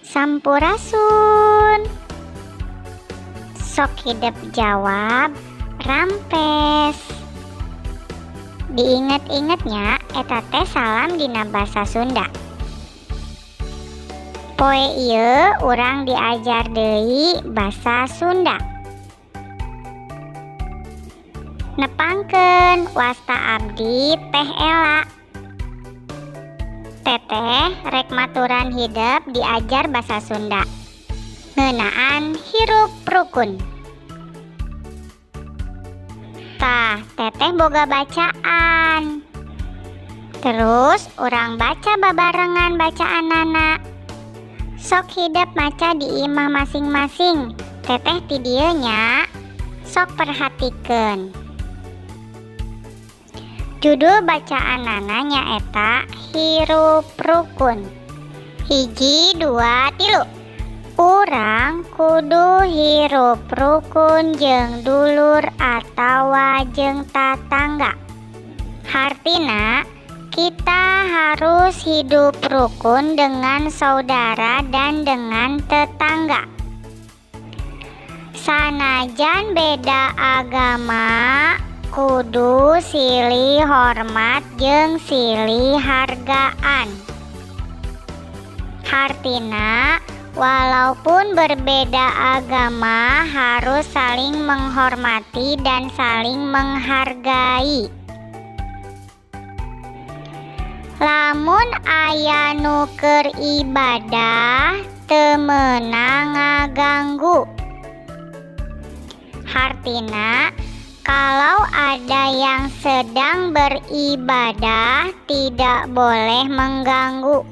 Sampurasun. Sok hidep jawab, rampes. Diinget-inget nya, eta teh salam dina basa Sunda. Poe ieu urang diajar deui basa Sunda. Nepangkeun, wasta abdi Teh Ela. Teteh rek maturan hidep diajar basa Sunda ngeunaan hirup rukun. Tah, Teteh boga bacaan. Terus urang baca babarengan bacaanana. Sok hidep maca di imah masing-masing. Teteh ti dieu nya. Sok perhatikeun. Judul bacaanana nyaeta Hirup Rukun. Hiji, dua, tilu. Urang kudu hirup rukun jeung dulur atawa jeung tatangga. Hartina, kita harus hidup rukun dengan saudara dan dengan tetangga. Sanajan beda agama, kudu silih hormat jeung silih hargaan. Hartina, walaupun berbeda agama, harus saling menghormati dan saling menghargai. Lamun aya nu keur ibadah, teu meunang ngaganggu. Hartina, kalau ada yang sedang beribadah, tidak boleh mengganggu.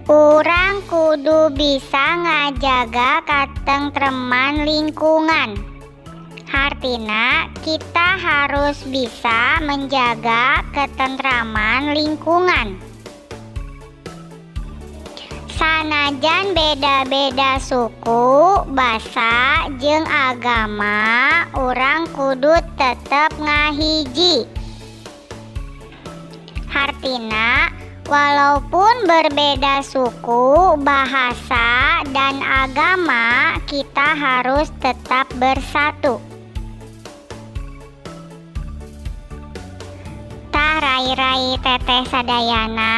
Urang kudu bisa ngajaga katentreman lingkungan. Hartina, kita harus bisa menjaga ketentraman lingkungan. Sanajan beda-beda suku, basa, jeung agama, urang kudu tetep ngahiji. Hartina, walaupun berbeda suku, bahasa, dan agama, kita harus tetap bersatu. Tah, rai-rai, teteh sadayana,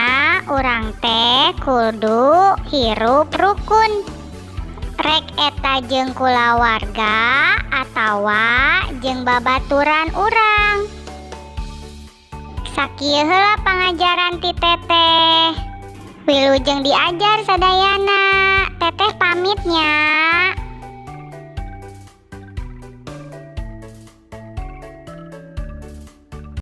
urang teh kudu hirup rukun. Rek eta jeung kulawarga atawa jeung babaturan urang. Sakieu heula pangajaran ti Teteh. Wilujeng diajar sadayana. Teteh pamit nya.